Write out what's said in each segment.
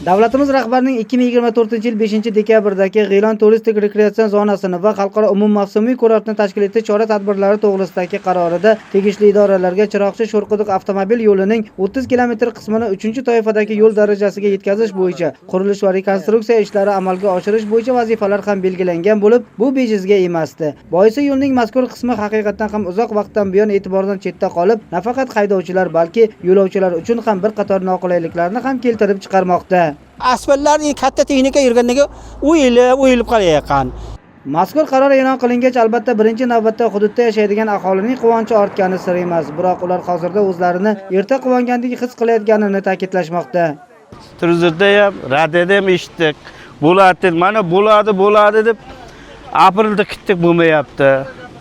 Davlatimiz rahbarining 2024-yil 5-dekabrdagi G'ilon turistik rekreatsion zonasini va xalqaro umummavsumiy kurortni tashkil etish chora-tadbirlari to'g'risidagi qarorida tegishli idoralarga Chiroqchi Sho'rquduq avtomobil yo'lining 30 kilometr qismini 3-toifadagi yo'l darajasiga yetkazish bo'yicha qurilish va rekonstruksiya ishlari amalga oshirish bo'yicha vazifalar ham belgilangan bo'lib, bu bejizga emasdi. Boisi yo'lning mazkur qismi haqiqatan ham uzoq vaqtdan buyon e'tibordan chetda qolib, nafaqat haydovchilar, balki yo'lovchilar uchun ham bir qator noqulayliklarni ham keltirib chiqarmoqda. Asfaltlar katta texnika yurgandagi o'yilib qolayotgan. Mazkur qaror e'lon qilingach, albatta birinchi navbatda hududda yashaydigan aholining quvonchi ortgani sir emas, biroq ular hozirda o'zlarini erta quvongandek his qilayotganini ta'kidlashmoqda. Televizorda ham, radioda ham eshitdik. Bo'ladi dedi, mana bo'ladi deb aprelda kutdik, bo'lmayapti.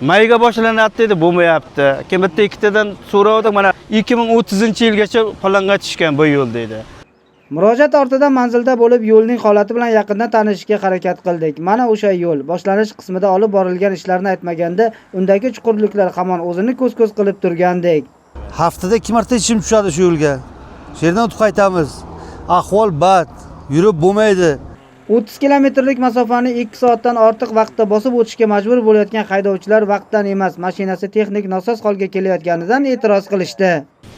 Mayga boshlanadi dedi, bo'lmayapti. Keyin bitta ikkitadan so'radik, mana 2030-yilgacha planga tushgan bu yo'l dedi. Murojaat ortidan manzilda bo'lib, yo'lning holati bilan yaqindan tanishishga harakat qildik. Mana o'sha yo'l boshlanish qismida olib borilgan ishlarni aytmaganda, undagi chuqurliklar hamon o'zini ko'z-ko'z qilib turgandek. Haftada 2 marta ishim tushadi shu yo'lga. Shu yerdan o'tib qaytamiz. Ahvol bad, yurib bo'lmaydi. 30 kilometrlik masofani 2 soatdan ortiq vaqtda bosib o'tishga majbur bo'layotgan haydovchilar vaqtdan emas, mashinasi texnik nosoz holga kelayotganidan e'tiroz qilishdi.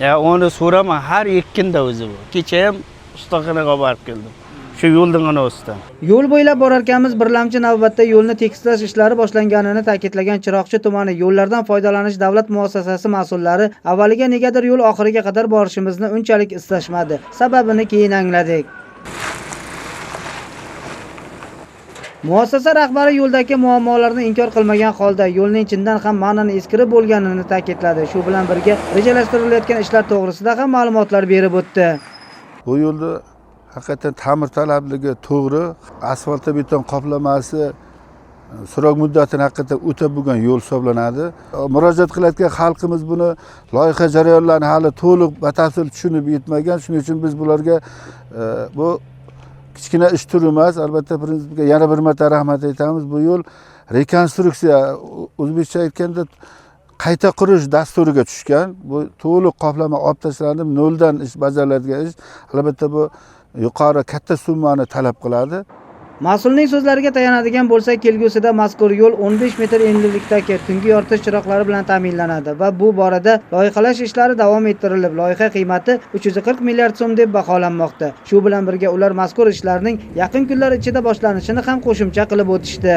Ya uni so'rama, har ikkinda o'zi bu. Kecha ham ustaxonaga borib keldim. Shu yo'ldan ustidan. Yo'l bo'ylab borarkanmiz birlamchi navbatda yo'lni tekislash ishlari boshlanganini ta'kidlagan Chiroqchi tumani yo'llardan foydalanish davlat muassasasi mas'ullari avvaliga negadir yo'l oxiriga qadar borishimizni unchalik istashmadi. Sababini keyin angladik. Muassasa rahbari yo'ldagi muammolarni inkor qilmagan holda yo'lning chindan ham ma'nan eskirib bo'lganini ta'kidladi. Shu bilan birga rejalashtirilayotgan ishlar to'g'risida ham ma'lumotlar berib o'tdi. Bu yo'lda haqiqatan ta'mir talabligi to'g'ri, asfaltda beton qoplamasi so'roq muddatini haqiqatan o'tab bo'lgan yo'l hisoblanadi. Murojaat qilayotgan xalqimiz buni loyiha jarayonlarini hali to'liq batafsil tushunib yetmagan. Shuning uchun biz bularga bu kichkina ish turi emas, albatta prinsipga yana bir marta rahmat aytamiz. Bu yo'l rekonstruksiya, o'zbekcha aytganda qayta qurish dasturiga tushgan. Bu to'liq qoplama olib tashlanib, noldan ish bajariladigan ish. Albatta bu yuqori katta summani talab qiladi. Mas'ulning so'zlariga tayanadigan bo'lsak, kelgusida mazkur yo'l 15 metr enlilikdagi tungi yoritish chiroqlari bilan ta'minlanadi va bu borada loyihalash ishlari davom ettirilib, loyiha qiymati 340 milliard so'm deb baholanmoqda. Shu bilan birga ular mazkur ishlarning yaqin kunlar ichida boshlanishini ham qo'shimcha qilib o'tishdi.